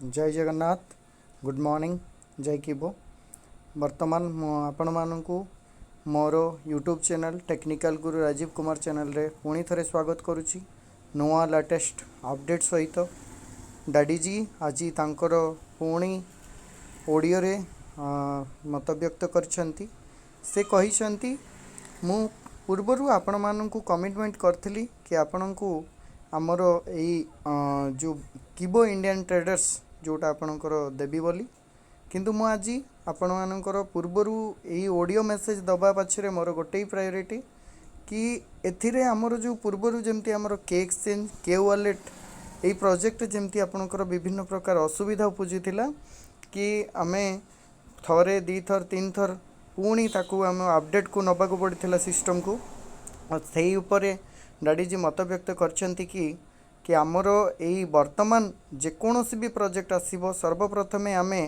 ଜୟ Jagannath, good morning, ଜୟ କିବୋ। ବର୍ତ୍ତମାନ ମୁଁ ଆପଣମାନଙ୍କୁ ମୋର ୟୁଟ୍ୟୁବ୍ ଚ୍ୟାନେଲ୍ ଟେକ୍ନିକାଲ୍ ଗୁରୁ ରାଜୀବ କୁମାର ଚ୍ୟାନେଲ୍ରେ ପୁଣି ଥରେ ସ୍ୱାଗତ କରୁଛି ନୂଆ ଲାଟେଷ୍ଟ ଅପଡ଼େଟ୍ ସହିତ। ଡାଡ଼ିଜୀ ଆଜି ତାଙ୍କର ପୁଣି ଅଡ଼ିଓରେ ମତବ୍ୟକ୍ତ କରିଛନ୍ତି। ସେ କହିଛନ୍ତି, ମୁଁ ପୂର୍ବରୁ ଆପଣମାନଙ୍କୁ କମିଟମେଣ୍ଟ କରିଥିଲି କି ଆପଣଙ୍କୁ ଆମର ଏଇ ଯେଉଁ କିବୋ ଇଣ୍ଡିଆନ୍ ଟ୍ରେଡର୍ସ ଯେଉଁଟା ଆପଣଙ୍କର ଦେବି ବୋଲି। କିନ୍ତୁ ମୁଁ ଆଜି ଆପଣମାନଙ୍କର ପୂର୍ବରୁ ଏଇ ଅଡ଼ିଓ ମେସେଜ୍ ଦେବା ପଛରେ ମୋର ଗୋଟେ ପ୍ରାୟୋରିଟି କି ଏଥିରେ ଆମର ଯେଉଁ ପୂର୍ବରୁ ଯେମିତି ଆମର କେ ଏକ୍ସଚେଞ୍ଜ, କେ ୱାଲେଟ୍, ଏଇ ପ୍ରୋଜେକ୍ଟ ଯେମିତି ଆପଣଙ୍କର ବିଭିନ୍ନ ପ୍ରକାର ଅସୁବିଧା ଉପୁଜିଥିଲା କି ଆମେ ଥରେ, ଦୁଇଥର, ତିନିଥର ପୁଣି ତାକୁ ଆମ ଅପଡ଼େଟ୍କୁ ନେବାକୁ ପଡ଼ିଥିଲା ସିଷ୍ଟମ୍କୁ। ଆଉ ସେଇ ଉପରେ ଡାଡ଼ିଜୀ ମତବ୍ୟକ୍ତ କରିଛନ୍ତି କି ଆମର ଏଇ ବର୍ତ୍ତମାନ ଯେକୌଣସି ବି ପ୍ରୋଜେକ୍ଟ ଆସିବ, ସର୍ବପ୍ରଥମେ ଆମେ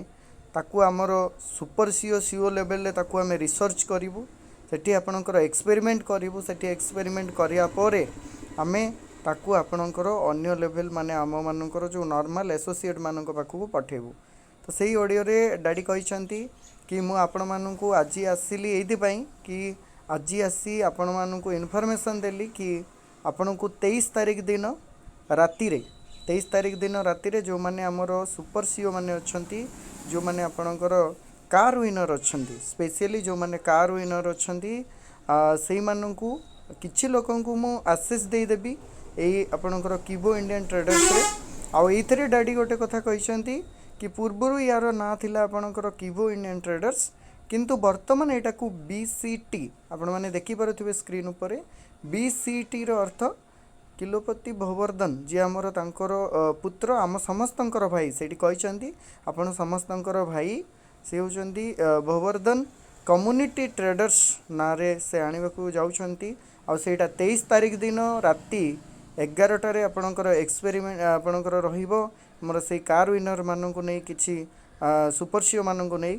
ତାକୁ ଆମର ସୁପର ସିଓ, ସିଓ ଲେଭେଲରେ ତାକୁ ଆମେ ରିସର୍ଚ୍ଚ କରିବୁ, ସେଠି ଆପଣଙ୍କର ଏକ୍ସପେରିମେଣ୍ଟ କରିବୁ। ସେଠି ଏକ୍ସପେରିମେଣ୍ଟ କରିବା ପରେ ଆମେ ତାକୁ ଆପଣଙ୍କର ଅନ୍ୟ ଲେଭେଲ, ମାନେ ଆମମାନଙ୍କର ଯେଉଁ ନର୍ମାଲ ଆସୋସିଏଟ୍ ମାନଙ୍କ ପାଖକୁ ପଠାଇବୁ। ତ ସେଇ ଅଡ଼ିଓରେ ଡାଡ଼ି କହିଛନ୍ତି କି ମୁଁ ଆପଣମାନଙ୍କୁ ଆଜି ଆସିଲି ଏଇଥିପାଇଁ କି ଆଜି ଆସି ଆପଣମାନଙ୍କୁ ଇନଫର୍ମେସନ୍ ଦେଲି କି ଆପଣଙ୍କୁ 23 ତାରିଖ ଦିନ ରାତିରେ, 23 ତାରିଖ ଦିନ ରାତିରେ ଯେଉଁମାନେ ଆମର ସୁପର ସିଓ ମାନେ ଅଛନ୍ତି, ଯେଉଁମାନେ ଆପଣଙ୍କର କାର୍ ୱିନର୍ ଅଛନ୍ତି, ସ୍ପେସିଆଲି ଯେଉଁମାନେ କାର୍ ୱିନର୍ ଅଛନ୍ତି, ସେଇମାନଙ୍କୁ କିଛି ଲୋକଙ୍କୁ ମୁଁ ଆକ୍ସେସ୍ ଦେଇଦେବି ଏଇ ଆପଣଙ୍କର କିବୋ ଇଣ୍ଡିଆନ୍ ଟ୍ରେଡର୍ସରେ। ଆଉ ଏଇଥିରେ ଡାଡ଼ି ଗୋଟେ କଥା କହିଛନ୍ତି କି ପୂର୍ବରୁ ୟାର ନାଁ ଥିଲା ଆପଣଙ୍କର କିବୋ ଇଣ୍ଡିଆନ୍ ଟ୍ରେଡର୍ସ, କିନ୍ତୁ ବର୍ତ୍ତମାନ ଏଇଟାକୁ ବିସିଟି, ଆପଣମାନେ ଦେଖିପାରୁଥିବେ ସ୍କ୍ରିନ୍ ଉପରେ, ବିସିଟିର ଅର୍ଥ କିଲୋପତି ଭବର୍ଦ୍ଧନ, ଯିଏ ଆମର ତାଙ୍କର ପୁତ୍ର, ଆମ ସମସ୍ତଙ୍କର ଭାଇ। ସେଇଠି କହିଛନ୍ତି, ଆପଣ ସମସ୍ତଙ୍କର ଭାଇ ସେ ହେଉଛନ୍ତି ଭବର୍ଦ୍ଧନ କମ୍ୟୁନିଟି ଟ୍ରେଡର୍ସ ନାଁରେ ସେ ଆଣିବାକୁ ଯାଉଛନ୍ତି। ଆଉ ସେଇଟା 23 ତାରିଖ ଦିନ ରାତି 11ଟାରେ ଆପଣଙ୍କର ଏକ୍ସପେରିମେଣ୍ଟ ଆପଣଙ୍କର ରହିବ, ଆମର ସେଇ କାର୍ ୱିନର୍ମାନଙ୍କୁ ନେଇ, କିଛି ସୁପର ମାନଙ୍କୁ ନେଇ।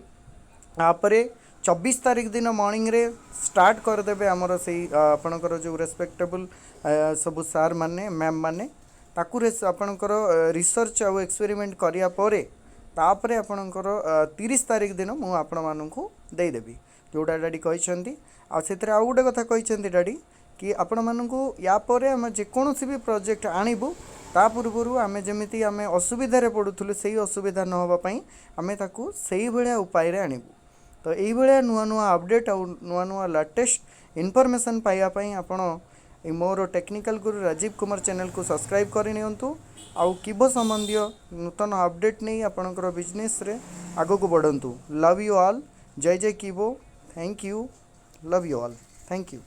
ତାପରେ 24 ତାରିଖ ଦିନ ମର୍ଣ୍ଣିଂରେ ଷ୍ଟାର୍ଟ କରିଦେବେ ଆମର ସେଇ ଆପଣଙ୍କର ଯେଉଁ ରେସ୍ପେକ୍ଟେବୁଲ୍ ସବୁ ସାର୍ ମାନେ, ମ୍ୟାମ୍ ମାନେ। ତାକୁ ଆପଣଙ୍କର ରିସର୍ଚ୍ଚ ଆଉ ଏକ୍ସପେରିମେଣ୍ଟ କରିବା ପରେ ତାପରେ ଆପଣଙ୍କର 30 ତାରିଖ ଦିନ ମୁଁ ଆପଣମାନଙ୍କୁ ଦେଇଦେବି, ଯେଉଁଟା ଡାଡ଼ି କହିଛନ୍ତି। ଆଉ ସେଥିରେ ଆଉ ଗୋଟେ କଥା କହିଛନ୍ତି ଡାଡ଼ି କି ଆପଣମାନଙ୍କୁ ୟା ପରେ ଆମେ ଯେକୌଣସି ବି ପ୍ରୋଜେକ୍ଟ ଆଣିବୁ, ତା ପୂର୍ବରୁ ଆମେ ଯେମିତି ଆମେ ଅସୁବିଧାରେ ପଡ଼ୁଥିଲୁ, ସେଇ ଅସୁବିଧା ନ ହେବା ପାଇଁ ଆମେ ତାକୁ ସେଇଭଳିଆ ଉପାୟରେ ଆଣିବୁ। ତ ଏଇଭଳିଆ ନୂଆ ନୂଆ ଅପଡ଼େଟ୍ ଆଉ ନୂଆ ନୂଆ ଲାଟେଷ୍ଟ ଇନଫର୍ମେସନ୍ ପାଇବା ପାଇଁ ଆପଣ ଏଇ ମୋର ଟେକ୍ନିକାଲ୍ ଗୁରୁ ରାଜୀବ କୁମାର ଚ୍ୟାନେଲକୁ ସବସ୍କ୍ରାଇବ୍ କରିନିଅନ୍ତୁ ଆଉ କିବୋ ସମ୍ବନ୍ଧୀୟ ନୂତନ ଅପଡ଼େଟ୍ ନେଇ ଆପଣଙ୍କର ବିଜନେସ୍ରେ ଆଗକୁ ବଢ଼ନ୍ତୁ। Love you all. Jay Jay Kibo. Thank you. Love you all. Thank you.